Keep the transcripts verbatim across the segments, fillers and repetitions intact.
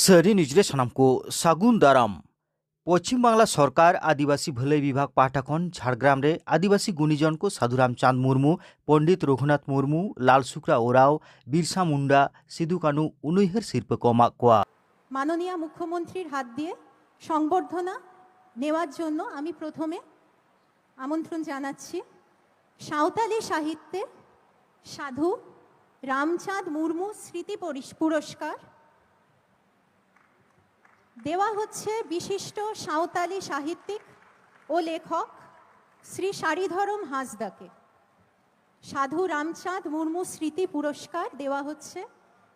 ᱥᱟᱹᱨᱤ ᱱᱤᱭᱩᱡᱽ ᱨᱮ ᱥᱟᱱᱟᱢ ᱠᱚ ᱥᱟᱹᱜᱩᱱ ᱫᱟᱨᱟᱢ᱾ ᱯᱚᱪᱷᱤᱢ ᱵᱟᱝᱞᱟ ᱥᱚᱨᱠᱟᱨ ᱟᱹᱫᱤᱵᱟᱹᱥᱤ ᱵᱷᱟᱹᱞᱟᱹᱭ ᱵᱤᱵᱷᱟᱜᱽ ᱯᱟᱦᱴᱟ ᱠᱷᱚᱱ ᱡᱷᱟᱲᱜᱨᱟᱢ ᱨᱮ ᱟᱹᱫᱤᱵᱟᱹᱥᱤ ᱜᱩᱱᱤᱡᱚᱱ ᱠᱚ ᱥᱟᱹᱫᱷᱩ ᱨᱟᱢᱪᱟᱸᱫᱽ ᱢᱩᱨᱢᱩ, ᱯᱚᱱᱰᱤᱛ ᱨᱚᱜᱷᱩᱱᱟᱛᱷ ᱢᱩᱨᱢᱩ, ᱞᱟᱞ ᱥᱩᱠᱨᱟ ᱳᱨᱟᱣ, ᱵᱤᱨᱥᱟ ᱢᱩᱱᱰᱟ, ᱥᱤᱫᱩ ᱠᱟᱹᱱᱩ ᱩᱱᱩᱭᱦᱟᱹᱨ ᱥᱤᱨᱯᱟᱹ ᱠᱚ ᱮᱢᱟᱜ ᱠᱚᱣᱟ᱾ মাননীয় মুখ্যমন্ত্রীর হাত দিয়ে সংবর্ধনা নেওয়ার জন্য আমি প্রথমে আমন্ত্রণ জানাচ্ছি সাঁওতালি সাহিত্যে সাধু রামচাঁদ মুর্মু স্মৃতি পরিস-, পুরস্কার দেওয়া হচ্ছে বিশিষ্ট সাঁওতালি সাহিত্যিক ও লেখক শ্রী সারিধরম হাঁসদাকে। সাধু রামচাঁদ মুর্মু স্মৃতি পুরস্কার দেওয়া হচ্ছে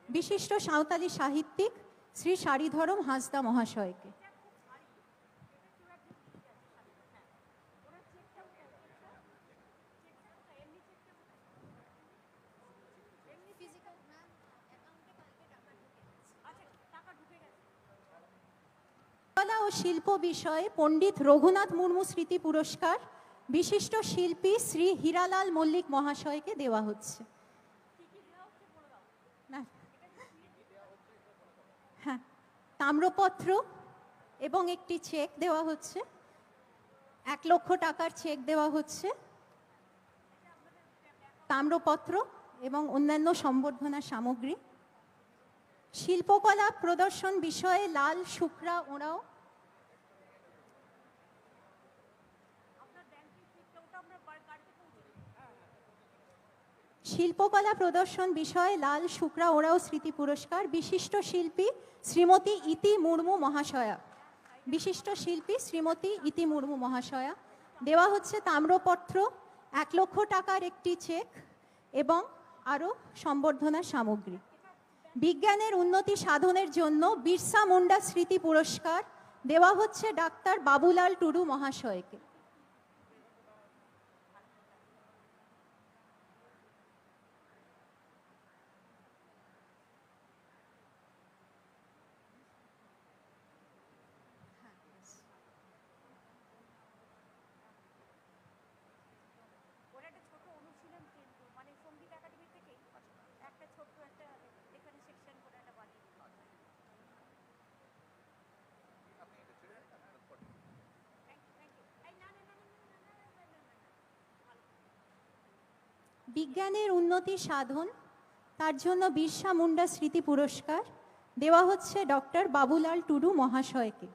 বিশিষ্ট সাঁওতালি সাহিত্যিক শ্রী সারিধরম হাঁসদা মহাশয়কে। কলা ও শিল্প বিষয়ে পণ্ডিত রঘুনাথ মুর্মু স্মৃতি পুরস্কার বিশিষ্ট শিল্পী শ্রী হীরালাল মল্লিক মহাশয়কে দেওয়া হচ্ছে। না। হ্যাঁ, তাম্রপত্র এবং একটি চেক দেওয়া হচ্ছে, এক লক্ষ টাকার চেক দেওয়া হচ্ছে, তাম্রপত্র এবং অন্যান্য সম্বর্ধনা সামগ্রী। শিল্পকলা প্রদর্শন বিষয়ে লাল শুক্রা ওরাও। শিল্পকলা প্রদর্শন বিষয়ে লাল শুক্রা ওরাও স্মৃতি পুরস্কার বিশিষ্ট শিল্পী শ্রীমতী ইতি মুর্মু মহাশয়া। বিশিষ্ট শিল্পী শ্রীমতী ইতি মুর্মু মহাশয়া। দেওয়া হচ্ছে তাম্রপত্র, এক লক্ষ টাকার একটি চেক এবং আরও সম্বর্ধনা সামগ্রী। বিজ্ঞানের উন্নতি সাধনের জন্য বিরসা মুন্ডা স্মৃতি পুরস্কার দেওয়া হচ্ছে ডাক্তার বাবুলাল টুডু মহাশয়কে। ওর একটা ছোট অনুশীলন, কিন্তু মানে সঙ্গীত একাডেমি থেকেই একটা ছোট্ট একটা এখানে সেকশন করে একটা বানিয়ে দিল। বিজ্ঞানের উন্নতি সাধন, তার জন্য বিরসা মুন্ডা স্মৃতি পুরস্কার দেওয়া হচ্ছে ডক্টর বাবুলাল টুডু মহাশয়কে।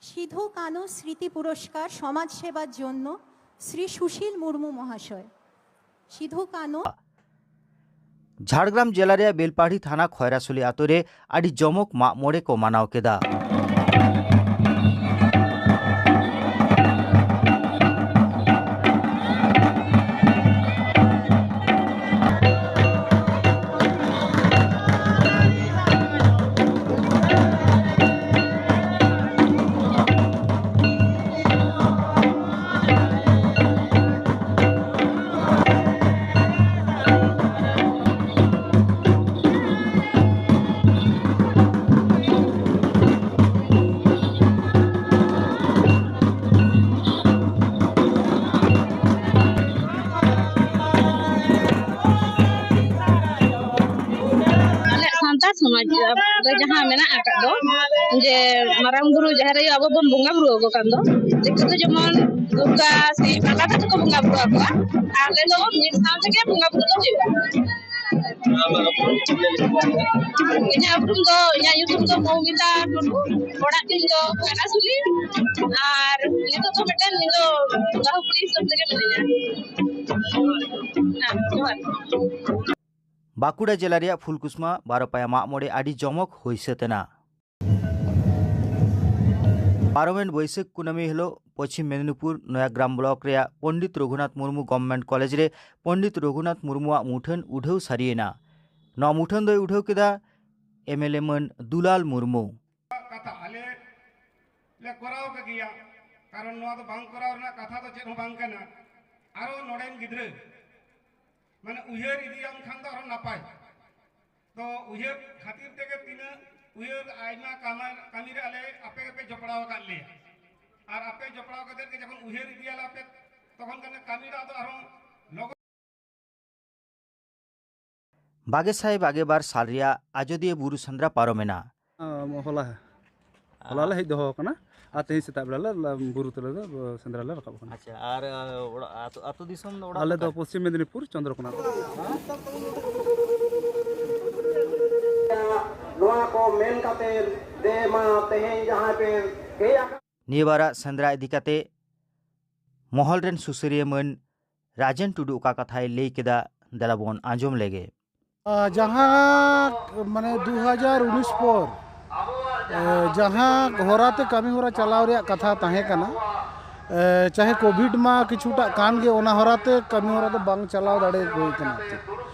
সিধু কানু স্মৃতি পুরস্কার সমাজসেবার জন্য শ্রী সুশীল মুর্মু মহাশয়। সিধু কানু। ᱡᱷᱟᱲᱜᱨᱟᱢ ᱡᱮᱞᱟ ᱨᱮᱭᱟᱜ ᱵᱮᱞᱯᱟᱦᱟᱲᱤ ᱛᱷᱟᱱᱟ ᱠᱷᱚᱭᱨᱟᱥᱩᱞᱤ ᱟᱛᱳ ᱨᱮ ᱟᱹᱰᱤ ᱡᱚᱢᱚᱠ ᱢᱟᱜ ᱢᱚᱬᱮ ᱠᱚ ᱢᱟᱱᱟᱣ ᱠᱮᱫᱟ᱾ ᱟᱞᱮ ᱥᱟᱱᱛᱟᱲ ᱥᱚᱢᱟᱡᱽ ᱨᱮ ᱡᱟᱦᱟᱸ ᱢᱮᱱᱟᱜ ᱟᱠᱟᱫ ᱫᱚ, ᱡᱮ ᱢᱟᱨᱟᱝ ᱵᱩᱨᱩ, ᱡᱟᱦᱮᱨ ᱟᱭᱳ ᱟᱵᱚ ᱵᱚᱱ ᱵᱚᱸᱜᱟ ᱵᱩᱨᱩ ᱟᱠᱚ ᱠᱟᱱ ᱫᱚ, ᱫᱤᱠᱩ ᱫᱚ ᱡᱮᱢᱚᱱ ᱫᱩᱨᱜᱟ, ᱥᱤᱵ, ᱟᱞᱟᱫᱟ ᱛᱮᱠᱚ ᱵᱚᱸᱜᱟ ᱵᱩᱨᱩ ᱟᱠᱚᱣᱟ, ᱟᱞᱮ ᱫᱚ ᱢᱤᱫ ᱥᱟᱶ ᱛᱮᱜᱮ ᱵᱚᱸᱜᱟ ᱵᱩᱨᱩ ᱫᱚ ᱦᱩᱭᱩᱜᱼᱟ᱾ ᱤᱧᱟᱹᱜ ᱩᱯᱨᱩᱢ ᱫᱚ, ᱤᱧᱟᱹᱜ ᱧᱩᱛᱩᱢ ᱫᱚ ᱢᱚᱣᱢᱤᱛᱟ ᱴᱩᱰᱩ, ᱚᱲᱟᱜ ᱛᱤᱧ ᱫᱚ ᱠᱟᱱᱟᱥᱩᱞᱤ, ᱟᱨ ᱱᱤᱛᱚᱜ ᱫᱚ ᱢᱤᱫᱴᱮᱱ ᱤᱧ ᱫᱚ ᱵᱟᱹᱦᱩ ᱠᱩᱲᱤ ᱦᱤᱥᱟᱹᱵ ᱛᱮᱜᱮ ᱢᱤᱱᱟᱹᱧᱟ᱾ ᱦᱮᱸ, ᱡᱚᱦᱟᱨ᱾ ᱵᱟᱸᱠᱩᱲᱟ ᱡᱮᱞᱟ ᱨᱮᱭᱟᱜ ᱯᱷᱩᱞᱠᱩᱥᱢᱟ ᱵᱟᱨᱚᱯᱟᱭᱟ ᱢᱟᱜ ᱢᱚᱬᱮ ᱟᱹᱰᱤ ᱡᱚᱢᱚᱠ ᱦᱩᱭ ᱥᱟᱹᱛ ᱮᱱᱟ᱾ ᱯᱟᱨᱚᱢᱮᱱ ᱵᱟᱹᱭᱥᱟᱹᱠᱷ ᱠᱩᱱᱟᱹᱢᱤ ᱦᱤᱞᱳᱜ ᱯᱚᱪᱷᱤᱢ ᱢᱮᱫᱤᱱᱤᱯᱩᱨ ᱱᱚᱭᱟᱜᱨᱟᱢ ᱵᱞᱚᱠ ᱨᱮᱭᱟᱜ ᱯᱚᱱᱰᱤᱛ ᱨᱚᱜᱷᱩᱱᱟᱛᱷ ᱢᱩᱨᱢᱩ ᱜᱚᱵᱷᱢᱮᱱᱴ ᱠᱚᱞᱮᱡᱽ ᱨᱮ ᱯᱚᱱᱰᱤᱛ ᱨᱚᱜᱷᱩᱱᱟᱛᱷ ᱢᱩᱨᱢᱩᱣᱟᱜ ᱢᱩᱴᱷᱟᱹᱱ ᱩᱰᱷᱟᱹᱣ ᱥᱟᱹᱨᱤᱭᱮᱱᱟ᱾ ᱱᱚᱣᱟ ᱢᱩᱴᱷᱟᱹᱱ ᱫᱚᱭ ᱩᱰᱷᱟᱹᱣ ᱠᱮᱫᱟ ᱮᱢ ᱮᱞ ᱮ ᱢᱟᱹᱱ ᱫᱩᱞᱟᱞ ᱢᱩᱨᱢᱩ᱾ ᱠᱟᱛᱷᱟ ᱟᱞᱮ ᱞᱮ ᱠᱚᱨᱟᱣ ᱠᱟᱜ ᱜᱮᱭᱟ, ᱠᱟᱨᱚᱱ ᱱᱚᱣᱟ ᱫᱚ ᱵᱟᱝ ᱠᱚᱨᱟᱣ ᱨᱮᱱᱟᱜ ᱠᱟᱛᱷᱟ ᱫᱚ ᱪᱮᱫ ᱦᱚᱸ ᱵᱟᱝ ᱠᱟᱱᱟ᱾ ᱟᱨᱚ ᱱᱚᱰᱮᱱ ᱜᱤᱫᱽᱨᱟᱹ ᱢᱟᱱᱮ ᱩᱭᱦᱟᱹᱨ ᱤᱫᱤᱭᱟᱢ ᱠᱷᱟᱱ ᱫᱚ ᱟᱨᱚ ᱱᱟᱯᱟᱭ᱾ ᱛᱚ ᱩᱭᱦᱟᱹᱨ ᱠᱷᱟᱹᱛᱤᱨ ᱛᱮᱜᱮ ᱛᱤᱱᱟᱹᱜ ᱩᱭᱦᱟᱹᱨ ᱟᱭᱢᱟ ᱠᱟᱢᱟ-, ᱠᱟᱹᱢᱤ ᱨᱮ ᱟᱞᱮ ᱟᱯᱮ ᱜᱮᱯᱮ ᱡᱚᱯᱲᱟᱣ ᱟᱠᱟᱫ ᱞᱮᱭᱟ᱾ ᱟᱨ ᱟᱯᱮ ᱡᱚᱯᱲᱟᱣ ᱠᱟᱛᱮ ᱜᱮ ᱡᱚᱠᱷᱚᱱ ᱩᱭᱦᱟᱹᱨ ᱤᱫᱤᱭᱟᱞᱮ ᱟᱯᱮ, ᱛᱚᱠᱷᱚᱱ ᱠᱷᱟᱱ ᱠᱟᱹᱢᱤ ᱫᱚ ᱟᱫᱚ ᱟᱨᱦᱚᱸ ᱞᱚᱜᱚᱱ ᱵᱟᱜᱮ ᱥᱟᱭ ᱵᱟᱜᱮ ᱵᱟᱨ ᱥᱟᱞ ᱨᱮᱭᱟᱜ ᱟᱡᱚᱫᱤᱭᱟᱹ ᱵᱩᱨᱩ ᱥᱮᱸᱫᱽᱨᱟ ᱯᱟᱨᱚᱢᱮᱱᱟ᱾ ᱟᱢ, ᱦᱚᱞᱟ, ᱦᱚᱞᱟ ᱞᱮ ᱦᱮᱡ ᱫᱚᱦᱚ ᱟᱠᱟᱱᱟ ᱟᱨ ᱛᱮᱦᱮᱧ ᱥᱮᱛᱟᱜ ᱵᱮᱲᱟ ᱞᱮ ᱞᱟ-, ᱵᱩᱨᱩ ᱛᱮᱞᱮ ᱫᱚ ᱥᱮᱸᱫᱽᱨᱟ ᱞᱮ ᱨᱟᱠᱟᱵ ᱟᱠᱟᱱᱟ᱾ ᱟᱪᱪᱷᱟ, ᱟᱨ, ᱟᱹ, ᱚᱲᱟᱜ, ᱟᱹᱛᱩ, ᱟᱹᱛᱩ ᱫᱤᱥᱚᱢ ᱫᱚ ᱚᱲᱟᱜ ᱟᱞᱮ ᱫᱚ ᱚᱠᱟᱨᱮ? ᱯᱚᱥᱪᱤᱢ ᱢᱮᱫᱽᱱᱤᱯᱩᱨ, ᱪᱚᱱᱫᱨᱚᱠᱳᱱᱟ᱾ ᱱᱚᱣᱟ ᱠᱚ ᱢᱮᱱ ᱠᱟᱛᱮ ᱫᱮ ᱢᱟ ᱛᱮᱦᱮᱧ ᱡᱟᱦᱟᱸᱭ ᱯᱮ ᱦᱮᱡ ᱟᱠᱟᱱ ᱱᱤᱭᱟᱹ ᱵᱟᱨᱟᱜ ᱥᱮᱸᱫᱽᱨᱟ ᱤᱫᱤ ᱠᱟᱛᱮ ᱢᱚᱦᱚᱞ ᱨᱮᱱ ᱥᱩᱥᱟᱹᱨᱤᱭᱟᱹ ᱢᱟᱹᱱ ᱨᱟᱡᱮᱱ ᱴᱩᱰᱩ ᱚᱠᱟ ᱠᱟᱛᱷᱟᱭ ᱞᱟᱹᱭ ᱠᱮᱫᱟ, ᱫᱮᱞᱟ ᱵᱚᱱ ᱟᱸᱡᱚᱢ ᱞᱮᱜᱮ᱾ ᱟᱨ ᱡᱟᱦᱟᱸ ᱢᱟᱱᱮ ᱫᱩ ᱦᱟᱡᱟᱨ ᱩᱱᱤᱥ ᱯᱚᱨ, ᱮ, ᱡᱟᱦᱟᱸ ᱦᱚᱨᱟᱛᱮ ᱠᱟᱹᱢᱤ ᱦᱚᱨᱟ ᱪᱟᱞᱟᱣ ᱨᱮᱭᱟᱜ ᱠᱟᱛᱷᱟ ᱛᱟᱦᱮᱸ ᱠᱟᱱᱟ, ᱮ, ᱪᱟᱦᱮ ᱠᱳᱵᱷᱤᱰ ᱢᱟ ᱠᱤᱪᱷᱩᱴᱟᱜ ᱠᱟᱱ ᱜᱮ, ᱚᱱᱟ ᱦᱚᱨᱟᱛᱮ ᱠᱟᱹᱢᱤ ᱦᱚᱨᱟ ᱫᱚ ᱵᱟᱝ ᱪᱟᱞᱟᱣ ᱫᱟᱲᱮ ᱦᱩᱭ ᱠᱟᱱᱟ ᱟᱨ ᱪᱮᱫ᱾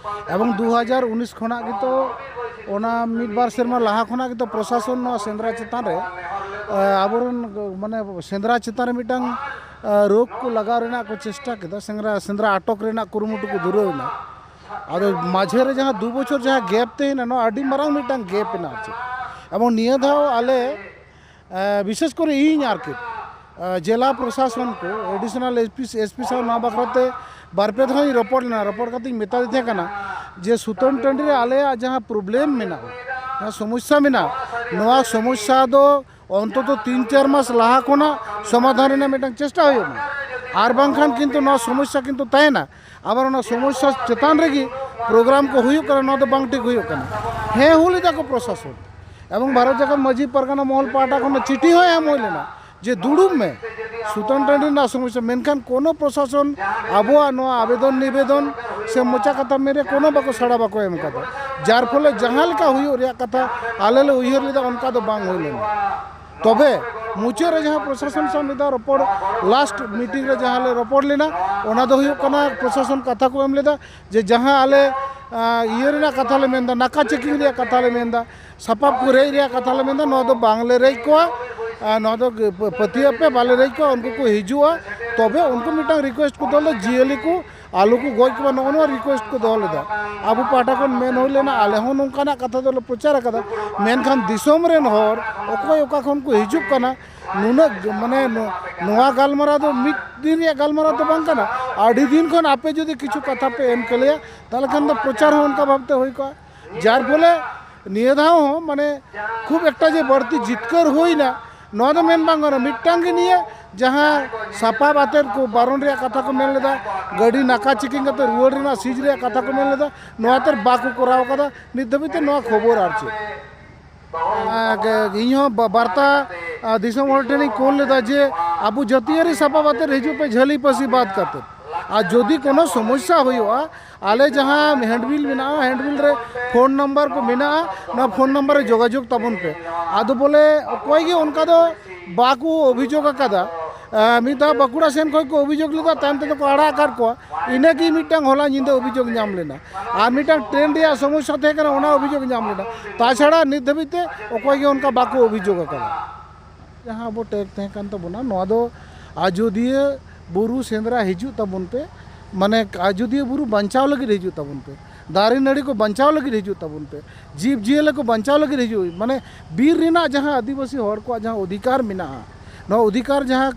ᱮᱵᱚᱝ ᱫᱩ ᱦᱟᱡᱟᱨ ᱩᱱᱤᱥ ᱠᱷᱚᱱᱟᱜ ᱜᱮᱛᱚ, ᱚᱱᱟ ᱢᱤᱫ ᱵᱟᱨ ᱥᱮᱨᱢᱟ ᱞᱟᱦᱟ ᱠᱷᱚᱱᱟᱜ ᱜᱮᱛᱚ ᱯᱨᱚᱥᱟᱥᱚᱱ ᱱᱚᱣᱟ ᱥᱮᱸᱫᱽᱨᱟ ᱪᱮᱛᱟᱱ ᱨᱮ, ᱮ, ᱟᱵᱚᱨᱮᱱ ᱢᱟᱱᱮ ᱥᱮᱸᱫᱽᱨᱟ ᱪᱮᱛᱟᱱ ᱨᱮ ᱢᱤᱫᱴᱟᱝ, ᱮ, ᱨᱳᱠ ᱠᱚ ᱞᱟᱜᱟᱣ ᱨᱮᱱᱟᱜ ᱠᱚ ᱪᱮᱥᱴᱟ ᱠᱮᱫᱟ, ᱥᱮᱸᱫᱽᱨᱟ, ᱥᱮᱸᱫᱽᱨᱟ ᱟᱴᱚᱠ ᱨᱮᱱᱟᱜ ᱠᱩᱨᱩᱢᱩᱴᱩ ᱠᱚ ᱫᱷᱩᱨᱟᱹᱣ ᱮᱱᱟ᱾ ᱟᱫᱚ ᱢᱟᱡᱷᱮ ᱨᱮ ᱡᱟᱦᱟᱸ ᱫᱩ ᱵᱚᱪᱷᱚᱨ ᱡᱟᱦᱟᱸ ᱜᱮᱯ ᱛᱟᱦᱮᱸᱭᱮᱱᱟ, ᱱᱚᱣᱟ ᱟᱹᱰᱤ ᱢᱟᱨᱟᱝ ᱢᱤᱫᱴᱟᱝ ᱜᱮᱯ ᱮᱱᱟ ᱟᱨ ᱪᱮᱫ᱾ ᱮᱵᱚᱝ ᱱᱤᱭᱟᱹ ᱫᱷᱟᱣ ᱟᱞᱮ, ᱮ, ᱵᱤᱥᱮᱥ ᱠᱚᱨᱮ ᱤᱧ ᱟᱨ ᱪᱮᱫ, ᱮ, ᱡᱮᱞᱟ ᱯᱨᱚᱥᱟᱥᱚᱱ ᱠᱚ, additional S P, S P ᱥᱟᱶ ᱱᱚᱣᱟ ᱵᱟᱠᱷᱨᱟ ᱛᱮ ᱵᱟᱨ ᱯᱮ ᱫᱷᱟᱣ ᱤᱧ ᱨᱚᱯᱚᱲ ᱞᱮᱱᱟ᱾ ᱨᱚᱯᱚᱲ ᱠᱟᱛᱮ ᱤᱧ ᱢᱮᱛᱟ ᱫᱮ ᱛᱟᱦᱮᱸ ᱠᱟᱱᱟ ᱡᱮ ᱥᱩᱛᱟᱹᱱ ᱴᱟᱺᱰᱤ ᱨᱮ ᱟᱞᱮᱭᱟᱜ ᱡᱟᱦᱟᱸ ᱯᱨᱚᱵᱞᱮᱢ ᱢᱮᱱᱟᱜᱼᱟ, ᱡᱟᱦᱟᱸ ᱥᱚᱢᱚᱥᱥᱟ ᱢᱮᱱᱟᱜᱼᱟ, ᱱᱚᱣᱟ ᱥᱚᱢᱚᱥᱥᱟ ᱫᱚ ᱚᱱᱛᱚᱛᱚ ᱛᱤᱱ ᱪᱟᱨ ᱢᱟᱥ ᱞᱟᱦᱟ ᱠᱷᱚᱱᱟᱜ ᱥᱚᱢᱟᱫᱷᱟᱱ ᱨᱮᱱᱟᱜ ᱢᱤᱫᱴᱟᱝ ᱪᱮᱥᱴᱟ ᱦᱩᱭᱩᱜ ᱢᱟ, ᱟᱨ ᱵᱟᱝᱠᱷᱟᱱ ᱠᱤᱱᱛᱩ ᱱᱚᱣᱟ ᱥᱚᱢᱚᱥᱥᱟ ᱠᱤᱱᱛᱩ ᱛᱟᱦᱮᱱᱟ᱾ ᱟᱵᱟᱨ ᱚᱱᱟ ᱥᱚᱢᱚᱥᱥᱟ ᱪᱮᱛᱟᱱ ᱨᱮᱜᱮ ᱯᱨᱳᱜᱨᱟᱢ ᱠᱚ ᱦᱩᱭᱩᱜ ᱠᱟᱱᱟ, ᱱᱚᱣᱟ ᱫᱚ ᱵᱟᱝ ᱴᱷᱤᱠ ᱦᱩᱭᱩᱜ ᱠᱟᱱᱟ᱾ ᱦᱮᱸ, ᱦᱩᱭ ᱞᱮᱫᱟ ᱠᱚ ᱯᱨᱚᱥᱟᱥᱚᱱ ᱮᱵᱚᱝ ᱵᱷᱟᱨᱚᱛ ᱡᱟᱠᱟᱛ ᱢᱟᱹᱡᱷᱤ ᱯᱟᱨᱜᱟᱱᱟ ᱢᱚᱦᱚᱞ ᱯᱟᱦᱴᱟ ᱠᱷᱚᱱ ᱪᱤᱴᱷᱤ ᱦᱚᱸ ᱮᱢ ᱦᱩᱭ ᱞᱮᱱᱟ ᱡᱮ ᱫᱩᱲᱩᱵ ᱢᱮ, ᱥᱩᱛᱟᱹᱱ ᱴᱟᱺᱰᱤ ᱨᱮᱱᱟᱜ ᱥᱚᱢᱚᱥᱥᱟ, ᱢᱮᱱᱠᱷᱟᱱ ᱠᱳᱱᱳ ᱯᱨᱚᱥᱟᱥᱚᱱ ᱟᱵᱚᱣᱟᱜ ᱱᱚᱣᱟ ᱟᱵᱮᱫᱚᱱ ᱱᱤᱵᱮᱫᱚᱱ ᱥᱮ ᱢᱚᱪᱟ ᱠᱟᱛᱷᱟ ᱢᱮᱱ ᱨᱮ ᱠᱳᱱᱳ ᱵᱟᱠᱚ ᱥᱟᱲᱟ ᱵᱟᱠᱚ ᱮᱢ ᱠᱟᱫᱟ, ᱡᱟᱨ ᱯᱷᱚᱞᱮ ᱡᱟᱦᱟᱸ ᱞᱮᱠᱟ ᱦᱩᱭᱩᱜ ᱨᱮᱭᱟᱜ ᱠᱟᱛᱷᱟ ᱟᱞᱮ ᱞᱮ ᱩᱭᱦᱟᱹᱨ ᱞᱮᱫᱟ ᱚᱱᱠᱟ ᱫᱚ ᱵᱟᱝ ᱦᱩᱭ ᱞᱮᱱᱟ᱾ ᱛᱚᱵᱮ ᱢᱩᱪᱟᱹᱫ ᱨᱮ ᱡᱟᱦᱟᱸ ᱯᱨᱚᱥᱟᱥᱚᱱ ᱥᱟᱶ ᱢᱤᱫ ᱫᱷᱟᱣ ᱨᱚᱯᱚᱲ, ᱞᱟᱥᱴ ᱢᱤᱴᱤᱝ ᱨᱮ ᱡᱟᱦᱟᱸ ᱞᱮ ᱨᱚᱯᱚᱲ ᱞᱮᱱᱟ, ᱚᱱᱟ ᱫᱚ ᱦᱩᱭᱩᱜ ᱠᱟᱱᱟ ᱯᱨᱚᱥᱟᱥᱚᱱ ᱠᱟᱛᱷᱟ ᱠᱚ ᱮᱢ ᱞᱮᱫᱟ ᱡᱮ ᱡᱟᱦᱟᱸ ᱟᱞᱮ, ᱟ, ᱤᱭᱟᱹ ᱨᱮᱱᱟᱜ ᱠᱟᱛᱷᱟ ᱞᱮ ᱢᱮᱱᱫᱟ, ᱱᱟᱠᱟ ᱪᱮᱠᱤᱝ ᱨᱮᱭᱟᱜ ᱠᱟᱛᱷᱟ ᱞᱮ ᱢᱮᱱᱫᱟ, ᱥᱟᱯᱟᱵ ᱠᱚ ᱨᱮᱡ ᱨᱮᱭᱟᱜ ᱠᱟᱛᱷᱟ ᱞᱮ ᱢᱮᱱᱫᱟ, ᱱᱚᱣᱟ ᱫᱚ ᱵᱟᱝᱞᱮ ᱨᱮᱡ ᱠᱚᱣᱟ᱾ ᱟ, ᱱᱚᱣᱟ ᱫᱚ ᱯᱟᱹᱛᱭᱟᱹᱜ ᱯᱮ, ᱵᱟᱞᱮ ᱨᱮᱡ ᱠᱚᱣᱟ, ᱩᱱᱠᱩ ᱠᱚ ᱦᱤᱡᱩᱜᱼᱟ, ᱛᱚᱵᱮ ᱩᱱᱠᱩ ᱢᱤᱫᱴᱟᱝ ᱨᱤᱠᱩᱭᱮᱥᱴ ᱠᱚ ᱫᱚᱞ ᱫᱚ ᱡᱤᱭᱟᱹᱞᱤ ᱠᱚ ᱟᱞᱚ ᱠᱚ ᱜᱚᱡ ᱠᱚᱣᱟ, ᱱᱚᱜᱼᱚ ᱱᱚᱣᱟ ᱨᱤᱠᱩᱭᱮᱥᱴ ᱠᱚ ᱫᱚᱦᱚ ᱞᱮᱫᱟ᱾ ᱟᱵᱚ ᱯᱟᱦᱴᱟ ᱠᱷᱚᱱ ᱢᱮᱱ ᱦᱩᱭ ᱞᱮᱱᱟ, ᱟᱞᱮ ᱦᱚᱸ ᱱᱚᱝᱠᱟᱱᱟᱜ ᱠᱟᱛᱷᱟ ᱫᱚᱞᱮ ᱯᱨᱚᱪᱟᱨ ᱟᱠᱟᱫᱟ, ᱢᱮᱱᱠᱷᱟᱱ ᱫᱤᱥᱚᱢ ᱨᱮᱱ ᱦᱚᱲ ᱚᱠᱚᱭ ᱚᱠᱟ ᱠᱷᱚᱱ ᱠᱚ ᱦᱤᱡᱩᱜ ᱠᱟᱱᱟ, ᱱᱩᱱᱟᱹᱜ ᱢᱟᱱᱮ ᱱᱚ-, ᱱᱚᱣᱟ ᱜᱟᱞᱢᱟᱨᱟᱣ ᱫᱚ ᱢᱤᱫ ᱫᱤᱱ ᱨᱮᱭᱟᱜ ᱜᱟᱞᱢᱟᱨᱟᱣ ᱫᱚ ᱵᱟᱝ ᱠᱟᱱᱟ᱾ ᱟᱹᱰᱤ ᱫᱤᱱ ᱠᱷᱚᱱ ᱟᱯᱮ ᱡᱩᱫᱤ ᱠᱤᱪᱷᱩ ᱠᱟᱛᱷᱟ ᱯᱮ ᱮᱢ ᱠᱮᱞᱮᱭᱟ, ᱛᱟᱦᱚᱞᱮ ᱠᱷᱟᱱ ᱫᱚ ᱯᱨᱚᱪᱟᱨ ᱦᱚᱸ ᱚᱱᱠᱟ ᱵᱷᱟᱵᱛᱮ ᱦᱩᱭ ᱠᱚᱜᱼᱟ᱾ ᱡᱟᱨ ᱯᱷᱚᱞᱮ ᱱᱤᱭᱟᱹ ᱫᱷᱟᱣ ᱦᱚᱸ ᱢᱟᱱᱮ ᱠᱷᱩᱵ ᱮᱠᱴᱟ ᱡᱮ ᱵᱟᱹᱲᱛᱤ ᱡᱤᱛᱠᱟᱹᱨ ᱦᱩᱭᱱᱟ, ᱱᱚᱣᱟ ᱫᱚ ᱢᱮᱱ ᱵᱟᱝ ᱜᱟᱱᱚᱜᱼᱟ᱾ ᱢᱤᱫᱴᱟᱝ ᱜᱮ ᱱᱤᱭᱟᱹ ᱡᱟᱦᱟᱸ ᱥᱟᱯᱟᱵ ᱟᱛᱮᱫ ᱠᱚ ᱵᱟᱨᱚᱱ ᱨᱮᱭᱟᱜ ᱠᱟᱛᱷᱟ ᱠᱚ ᱢᱮᱱ ᱞᱮᱫᱟ, ᱜᱟᱹᱰᱤ ᱱᱟᱠᱟ ᱪᱮᱠᱤᱝ ᱠᱟᱛᱮ ᱨᱩᱣᱟᱹᱲ ᱨᱮᱱᱟᱜ ᱥᱤᱡᱽ ᱨᱮᱭᱟᱜ ᱠᱟᱛᱷᱟ ᱠᱚ ᱢᱮᱱ ᱞᱮᱫᱟ, ᱱᱚᱣᱟ ᱛᱮᱫ ᱵᱟᱠᱚ ᱠᱚᱨᱟᱣ ᱠᱟᱫᱟ ᱱᱤᱛ ᱫᱷᱟᱹᱵᱤᱡ ᱛᱮ᱾ ᱱᱚᱣᱟ ᱠᱷᱚᱵᱚᱨ ᱟᱨ ᱪᱮᱫ, ᱟᱨ ᱤᱧ ᱦᱚᱸ ᱵᱟ-, ᱵᱟᱨᱛᱟ, ᱟᱨ ᱫᱤᱥᱚᱢ ᱦᱚᱲ ᱴᱷᱮᱱᱤᱧ ᱠᱳᱞ ᱞᱮᱫᱟ ᱡᱮ ᱟᱵᱚ ᱡᱟᱹᱛᱤᱭᱟᱹᱨᱤ ᱥᱟᱯᱟᱵ ᱟᱛᱮᱫ ᱦᱤᱡᱩᱜ ᱯᱮ ᱡᱷᱟᱹᱞᱤ ᱯᱟᱹᱥᱤ ᱵᱟᱫ ᱠᱟᱛᱮᱫ, ᱟᱨ ᱡᱩᱫᱤ ᱠᱳᱱᱳ ᱥᱚᱢᱚᱥᱥᱟ ᱦᱩᱭᱩᱜᱼᱟ, ᱟᱞᱮ ᱡᱟᱦᱟᱸ ᱦᱮᱱᱰᱵᱤᱞ ᱢᱮᱱᱟᱜᱼᱟ, ᱦᱮᱱᱰᱵᱤᱞ ᱨᱮ ᱯᱷᱳᱱ ᱱᱟᱢᱵᱟᱨ ᱠᱚ ᱢᱮᱱᱟᱜᱼᱟ, ᱚᱱᱟ ᱯᱷᱳᱱ ᱱᱟᱢᱵᱟᱨ ᱨᱮ ᱡᱳᱜᱟᱡᱳᱜᱽ ᱛᱟᱵᱚᱱ ᱯᱮ᱾ ᱟᱫᱚ ᱵᱚᱞᱮ ᱚᱠᱚᱭ ᱜᱮ ᱚᱱᱠᱟ ᱫᱚ ᱵᱟᱠᱚ ᱚᱵᱷᱤᱡᱳᱜᱽ ᱟᱠᱟᱫᱟ᱾ ᱟᱸ, ᱢᱤᱫ ᱫᱷᱟᱣ ᱵᱟᱸᱠᱩᱲᱟ ᱥᱮᱱ ᱠᱷᱚᱱ ᱠᱚ ᱚᱵᱷᱤᱡᱳᱜᱽ ᱞᱮᱫᱟ, ᱛᱟᱭᱚᱢ ᱛᱮᱫᱚ ᱠᱚ ᱟᱲᱟᱜ ᱟᱠᱟᱫ ᱠᱚᱣᱟ᱾ ᱤᱱᱟᱹᱜᱮ ᱢᱤᱫᱴᱟᱝ ᱦᱚᱞᱟ ᱧᱤᱫᱟᱹ ᱚᱵᱷᱤᱡᱳᱜᱽ ᱧᱟᱢ ᱞᱮᱱᱟ᱾ ᱟᱨ ᱢᱤᱫᱴᱟᱝ ᱴᱨᱮᱱ ᱨᱮᱭᱟᱜ ᱥᱚᱢᱚᱥᱥᱟ ᱛᱟᱦᱮᱸ ᱠᱟᱱᱟ, ᱚᱱᱟ ᱚᱵᱷᱤᱡᱳᱜᱽ ᱧᱟᱢ ᱞᱮᱱᱟ᱾ ᱛᱟᱪᱷᱟᱲᱟ ᱱᱤᱛ ᱫᱷᱟᱹᱵᱤᱡ ᱛᱮ ᱚᱠᱚᱭ ᱜᱮ ᱚᱱᱠᱟ ᱵᱟᱠᱚ ᱚᱵᱷᱤᱡᱳᱜᱽ ᱟᱠᱟᱫᱟ᱾ ᱡᱟᱦᱟᱸ ᱟᱵᱚ ᱴᱮᱜᱽ ᱛᱟᱦᱮᱸ ᱠᱟᱱ ᱛᱟᱵᱚᱱᱟ, ᱱᱚᱣᱟ ᱫᱚ ᱟᱡᱳᱫᱤᱭᱟᱹ ᱵᱩᱨᱩ ᱥᱮᱸᱫᱽᱨᱟ ᱦᱤᱡᱩᱜ ᱛᱟᱵᱚᱱ ᱯᱮ, ᱢᱟᱱᱮ ᱟᱡᱳᱫᱤᱭᱟᱹ ᱵᱩᱨᱩ ᱵᱟᱧᱪᱟᱣ ᱞᱟᱹᱜᱤᱫ ᱦᱤᱡᱩᱜ ᱛᱟᱵᱚᱱ ᱯᱮ, ᱫᱟᱨᱮ ᱱᱟᱹᱲᱤ ᱠᱚ ᱵᱟᱧᱪᱟᱣ ᱞᱟᱹᱜᱤᱫ ᱦᱤᱡᱩᱜ ᱛᱟᱵᱚᱱ ᱯᱮ, ᱡᱤᱵᱽ ᱡᱤᱭᱟᱹᱞᱤ ᱠᱚ ᱵᱟᱧᱪᱟᱣ ᱞᱟᱹᱜᱤᱫ ᱦᱤᱡᱩᱜ, ᱢᱟᱱᱮ ᱵᱤᱨ ᱨᱮᱱᱟᱜ ᱡᱟᱦᱟᱸ ᱟᱹᱫᱤᱵᱟᱹᱥᱤ ᱦᱚᱲ ᱠᱚᱣᱟᱜ ᱡᱟᱦᱟᱸ ᱚᱫᱷᱤᱠᱟᱨ ᱢᱮᱱᱟᱜᱼᱟ, ᱱᱚᱣᱟ ᱚᱫᱷᱤᱠᱟᱨ ᱡᱟᱦᱟᱸ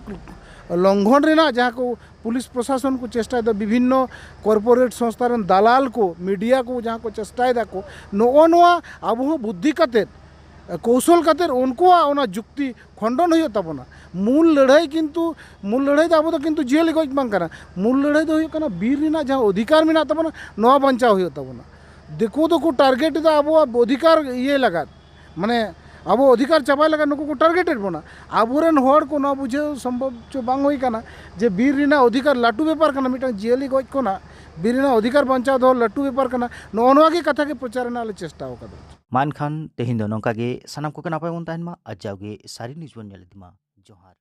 ᱞᱚᱝᱜᱷᱚᱱ ᱨᱮᱱᱟᱜ ᱡᱟᱦᱟᱸ ᱠᱚ ᱯᱩᱞᱤᱥ ᱯᱨᱚᱥᱟᱥᱚᱱ ᱠᱚ ᱪᱮᱥᱴᱟᱭᱮᱫᱟ, ᱵᱤᱵᱷᱤᱱᱱᱚ ᱠᱚᱨᱯᱳᱨᱮᱴ ᱥᱚᱝᱥᱛᱷᱟ ᱨᱮᱱ ᱫᱟᱞᱟᱞ ᱠᱚ, ᱢᱤᱰᱤᱭᱟ ᱠᱚ ᱡᱟᱦᱟᱸ ᱠᱚ ᱪᱮᱥᱴᱟᱭᱮᱫᱟ ᱠᱚ, ᱱᱚᱜᱼᱚ ᱱᱚᱣᱟ ᱟᱵᱚ ᱦᱚᱸ ᱵᱩᱫᱽᱫᱷᱤ ᱠᱟᱛᱮᱫ, ᱠᱳᱣᱥᱚᱞ ᱠᱟᱛᱮᱫ ᱩᱱᱠᱩᱣᱟᱜ ᱚᱱᱟ ᱡᱩᱠᱛᱤ ᱠᱷᱚᱱᱰᱚᱱ ᱦᱩᱭᱩᱜ ᱛᱟᱵᱚᱱᱟ᱾ ᱢᱩᱞ ᱞᱟᱹᱲᱦᱟᱹᱭ ᱠᱤᱱᱛᱩ, ᱢᱩᱞ ᱞᱟᱹᱲᱦᱟᱹᱭ ᱫᱚ ᱟᱵᱚ ᱫᱚ ᱠᱤᱱᱛᱩ ᱡᱤᱭᱟᱹᱞᱤ ᱜᱚᱡ ᱵᱟᱝ ᱠᱟᱱᱟ᱾ ᱢᱩᱞ ᱞᱟᱹᱲᱦᱟᱹᱭ ᱫᱚ ᱦᱩᱭᱩᱜ ᱠᱟᱱᱟ ᱵᱤᱨ ᱨᱮᱱᱟᱜ ᱡᱟᱦᱟᱸ ᱚᱫᱷᱤᱠᱟᱨ ᱢᱮᱱᱟᱜ ᱛᱟᱵᱚᱱᱟ, ᱱᱚᱣᱟ ᱵᱟᱧᱪᱟᱣ ᱦᱩᱭᱩᱜ ᱛᱟᱵᱚᱱᱟ᱾ ᱫᱤᱠᱩ ᱫᱚᱠᱚ ᱴᱟᱨᱜᱮᱴ ᱮᱫᱟ ᱟᱵᱚᱣᱟᱜ ᱚᱫᱷᱤᱠᱟᱨ ᱤᱭᱟᱹ ᱞᱟᱜᱟᱫ, ᱢᱟᱱᱮ ᱟᱵᱚ ᱚᱫᱷᱤᱠᱟᱨ ᱪᱟᱵᱟᱭ ᱞᱟᱜᱟᱫ ᱱᱩᱠᱩ ᱠᱚ ᱴᱟᱨᱜᱮᱴᱮᱰ ᱵᱚᱱᱟ᱾ ᱟᱵᱚᱨᱮᱱ ᱦᱚᱲ ᱠᱚ ᱱᱚᱣᱟ ᱵᱩᱡᱷᱟᱹᱣ ᱥᱚᱢᱵᱷᱚᱵ ᱪᱚ ᱵᱟᱝ ᱦᱩᱭ ᱠᱟᱱᱟ ᱡᱮ ᱵᱤᱨ ᱨᱮᱱᱟᱜ ᱚᱫᱷᱤᱠᱟᱨ ᱞᱟᱹᱴᱩ ᱵᱮᱯᱟᱨ ᱠᱟᱱᱟ, ᱢᱤᱫᱴᱟᱝ ᱡᱤᱭᱟᱹᱞᱤ ᱜᱚᱡ ᱠᱷᱚᱱᱟᱜ ᱵᱤᱨ ᱨᱮᱱᱟᱜ ᱚᱫᱷᱤᱠᱟᱨ ᱵᱟᱧᱪᱟᱣ ᱫᱚᱦᱚ ᱞᱟᱹᱴᱩ ᱵᱮᱯᱟᱨ ᱠᱟᱱᱟ᱾ ᱱᱚᱜᱼᱚ ᱱᱚᱣᱟ ᱜᱮ ᱠᱟᱛᱷᱟ ᱜᱮ ᱯᱨᱚᱪᱟᱨ ᱨᱮᱱᱟᱜ ᱞᱮ ᱪᱮᱥᱴᱟ ᱟᱠᱟᱫᱟ᱾ ᱢᱟ ᱮᱱᱠᱷᱟᱱ ᱛᱮᱦᱮᱧ ᱫᱚ ᱱᱚᱝᱠᱟ ᱜᱮ, ᱥᱟᱱᱟᱢ ᱠᱚᱜᱮ ᱱᱟᱯᱟᱭ ᱵᱚᱱ ᱛᱟᱦᱮᱱ ᱢᱟ ᱟᱨ ᱡᱟᱣᱜᱮ ᱥᱟᱹᱨᱤ ᱱᱤᱭᱩᱡᱽ ᱵᱚᱱ ᱧᱮᱞ ᱤᱫᱤ ᱢᱟ᱾ ᱡᱚᱦᱟᱨ᱾